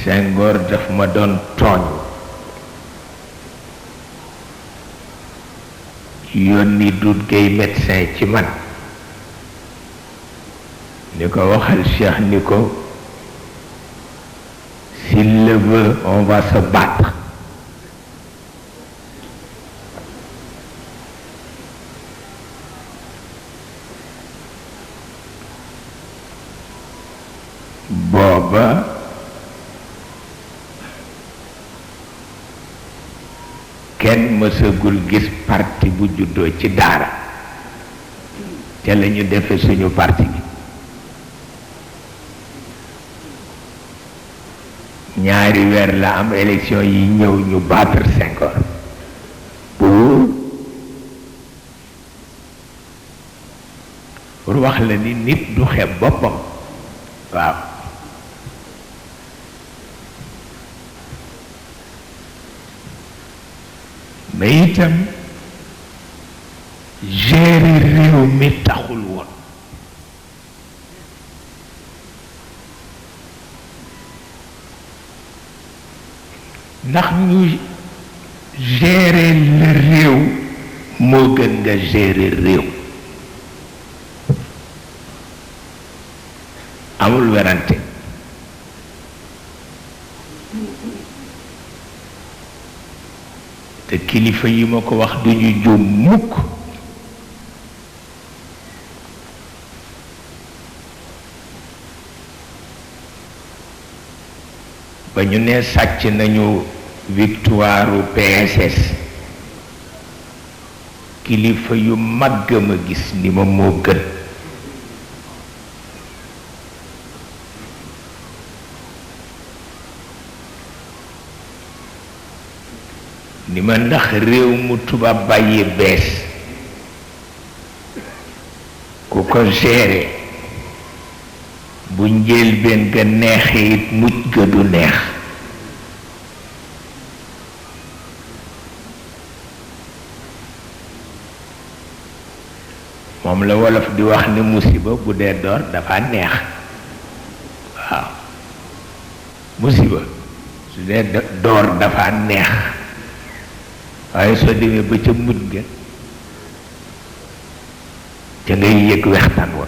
Senghor daf ma doon tooñ yónni Doudou Gueye médecin ci man ni ko waxal Cheikh ni ko s'il le veut on va se battre. Booba kenn mësagul gis parti bu juddoo ci daara te la ñu defe suñu parti bi ñaari weer la am élection yi ñëw ñu battre Senghor pour wax la ni nit du xeeb boppam waaw mais itam gérer réew mi taxul woon ndax ñu gérer le réew moo gën nga gérer réew amul werante te kilifa yi ma ko wax duñu juum mukk ba ñu ne sàcc nañu victoire PSS kilifa yu màgg ma gis ni ma moo gën ni ma ndax réew mu tubaab bàyyi bees ku ko géré bu njëlbeen ga neexee it mujj ga du neex moom la wolof di wax ni musiba bu dee door dafa neex waaw musiba su dee door dafa neex waaye soo demee ba ca mujj ga ca ngay yëg wextaan wa